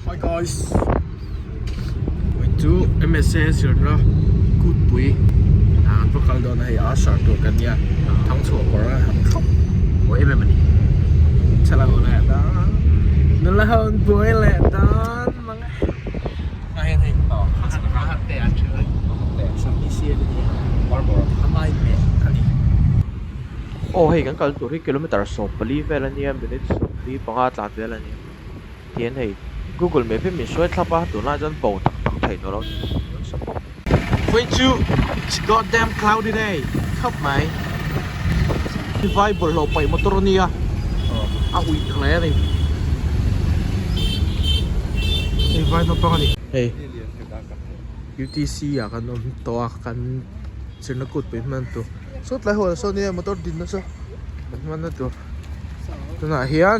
Hi guys Vawiin chu MSA zirna kutpui ah an va kal dawn a hei a sar tur kan nia thangchhuah kawr a han thlawp buai em em a ni thlalak leh dawn nula ho an buai leh dawn mang e ah hian hei a hat te an ṭhen a sam hi siam a ni a a mai meh a ni. Aw hei kan kal tur hi kilometer 14 vel a nia minute 45 tlan vel a nia. Tihian hei Google Map hi min hruai thlap a, tunlai chuan bo tak tak theih tawh lo a ni. Nasa bawk. Vawiin chu it's god damn cloudy day khawp mai. Hi vai bawlhhlawh paih motor a nia, a uih hle a ni. Hei vai naupang a ni. Hei UTC ah kan awm tawh a, kan zirna kut pawh hi hman tur. Saw tlai hual sawn nia motor dinna chu kan hmanna tur. Tunah hian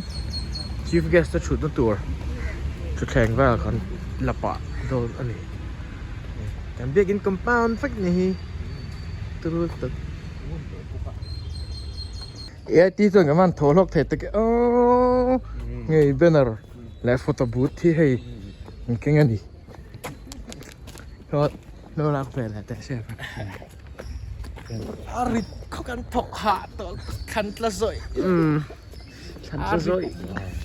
chief guest te thutna tur thutthleng vel kan la pah dawn a ni kan biakin compound vek ni hi turu tak A_I_T chuan kan van thaw hlawk thei tak e aww hei banner leh photo booth hi hei an keng a ni lo lak ve leh teh se. A rit khaw kan thawk hah tawh thlan tla zawih thlan tla zawih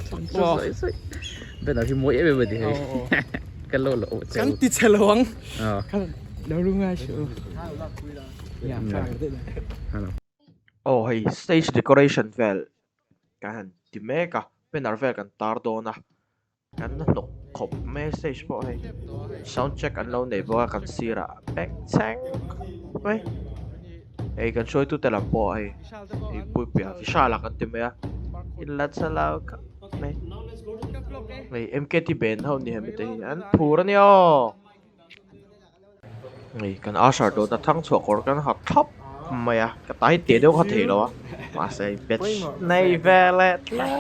thlan tla zawih zawih banner hi mawi em em a ni hei ka lo la awh kan ti chhe lo ang kan lo lu ngai suh aw hei stage decoration vel kan han ti mek a banner vel kan tar dawn a. Kan hnawk khawp mai a stage pawh hei sound check an lo nei bawk a kan sirah bengchheng khawp mai hei kan hruaitu te lam pawh hei hei puipuia Vishal a kan ti mai a inla chhelo khawp mai hei M K T band ho ni hemi te hi an phur ania aw. Hei kan usher dawt a thang chhuah kawr kan ha thlap mai a ka ta hi teh deuh kha thei lo a mahse hei batch nei ve leh tlat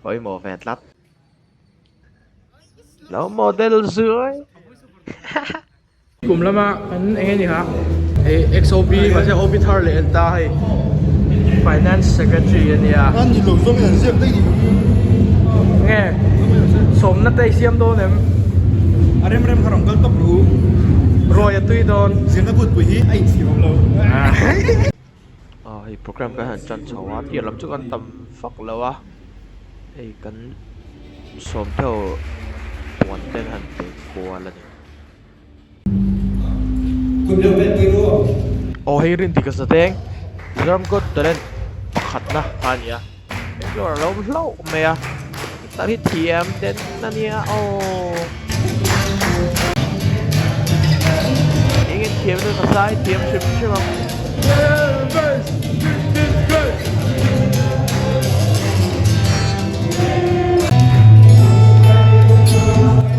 pawimawh ve tlat lo model zuai kum lama kan eng nge ni ha hei XOB mahse OB thar leh an ta hei finance secretary a nia nge sawmna te i siam dawn em a rem rem kha rawn kal tawp ru ruai a tui dawn zirna kutpui hi a inchhir awm lo ah hei program kan han tan chho a tir lam chu kan tam vak lo a hei kan sawm theuh puan te an han pe kual a ni. Aw hei rin dik a za deng Mizoram Got Talent pakhatna kha a ni a Bangalore a lo awm hlauh mai a tar hi thiam den a nia aw eng in thiam chu ka zai thiam hrim hrim ang.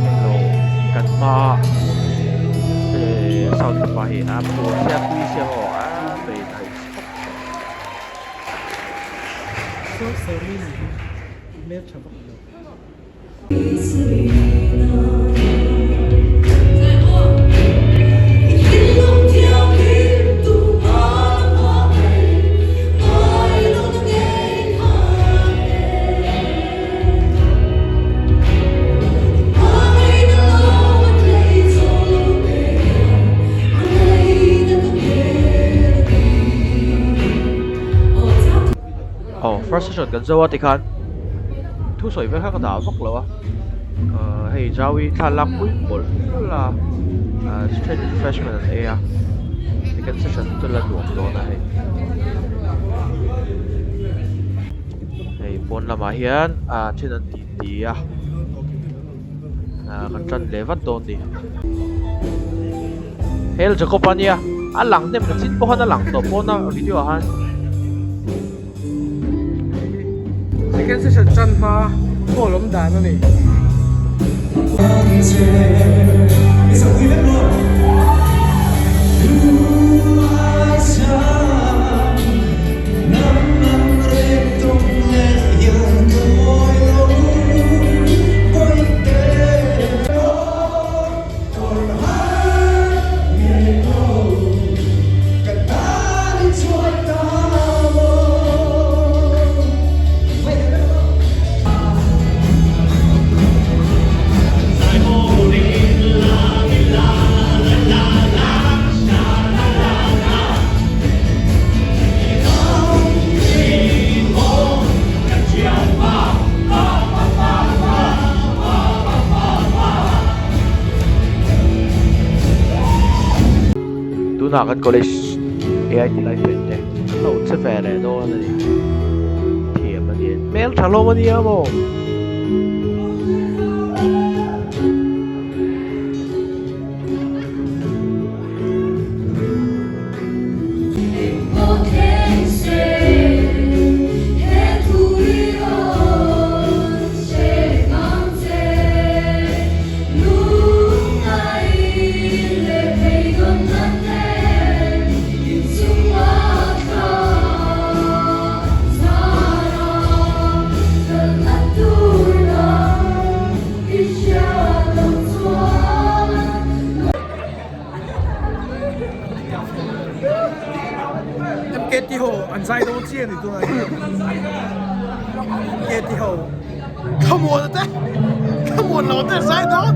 Hello kan hma eh sound pa hi a phur sia tui sia maw a bei thei khawp mai. Aw first session kan zo a tikhan thu sawi vel kha ka dah vak lo a ahh hei jaui thla lak pui mawlh mawlh a ahh then refreshment an ei a second session chu la nuam dawn a hei hei pawn lamah hian ahh then an ti ti a ahh kan tan leh vat dawn a ni hel Jacob a nia a lang hnem ka chin pawh khan a lang tawh pawn a video ah khan. Second session tan hma hall awm dan a ni. Tunah kan college AIT life band te an lo che ve leh dawn a ni. Thiam a ni. Hmeltha hlawm a nia maw? MKT ho an zai dawn chiah a ni tunah hian MKT ho thlamuan te thlamuan lo te zai dawn.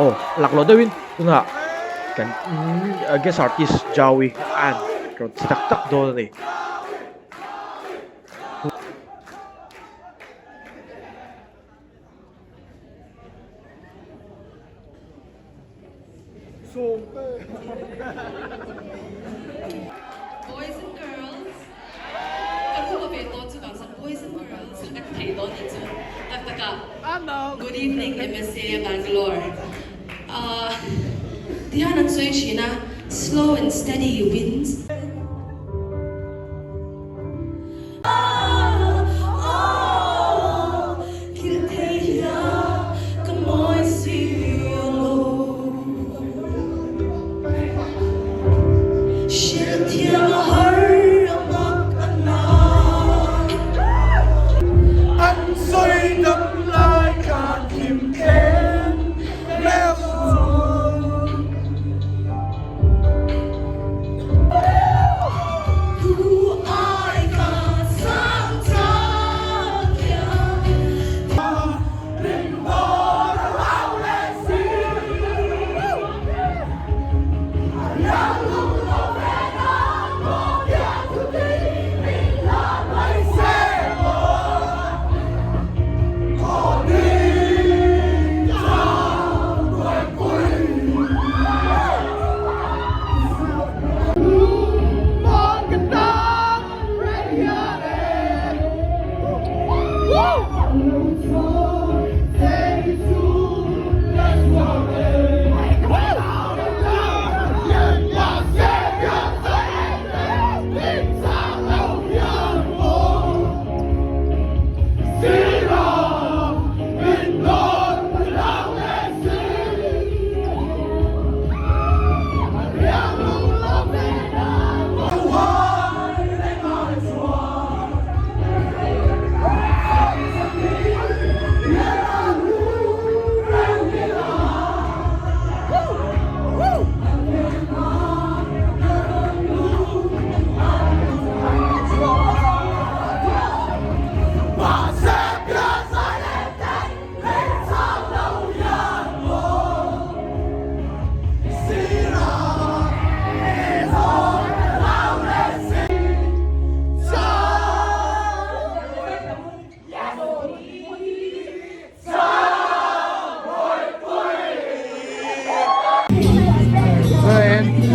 Aw laklawh deuhin tunah kan guest artist Jaui a rawn ti tak tak dawn a ni. Boys and girls ka nu ve tawh chu vang chuan boys and girls ka ti thei dawn ni chu tak tak a Good evening MSA Bangalore ah tihian an sawi thin a slow and steady wins.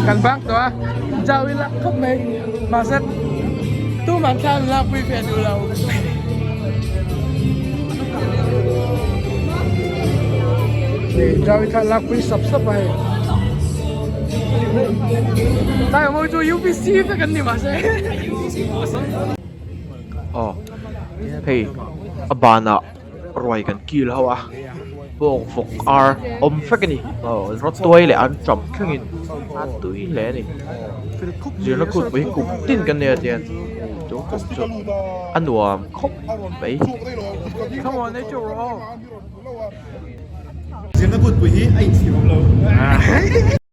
Kan bang tawh a, chau i lak khawp mai. Mahse tuman thla an lakpui ve duh lo. Hei chau i thla lakpui sap sap a hei. Tlai awm ho chu UPC vek an ni mahse. Aw hei a banah ruai kan kil ho a bawng vawk ar awm vek a ni aw rawtuai leh an ṭam thlengin a tui hle a ni zirna kutpui hi kum tin kan nei a tiang tun kum chu a nuam khawp mai. Zirna kutpui hi a inchhir awm lo.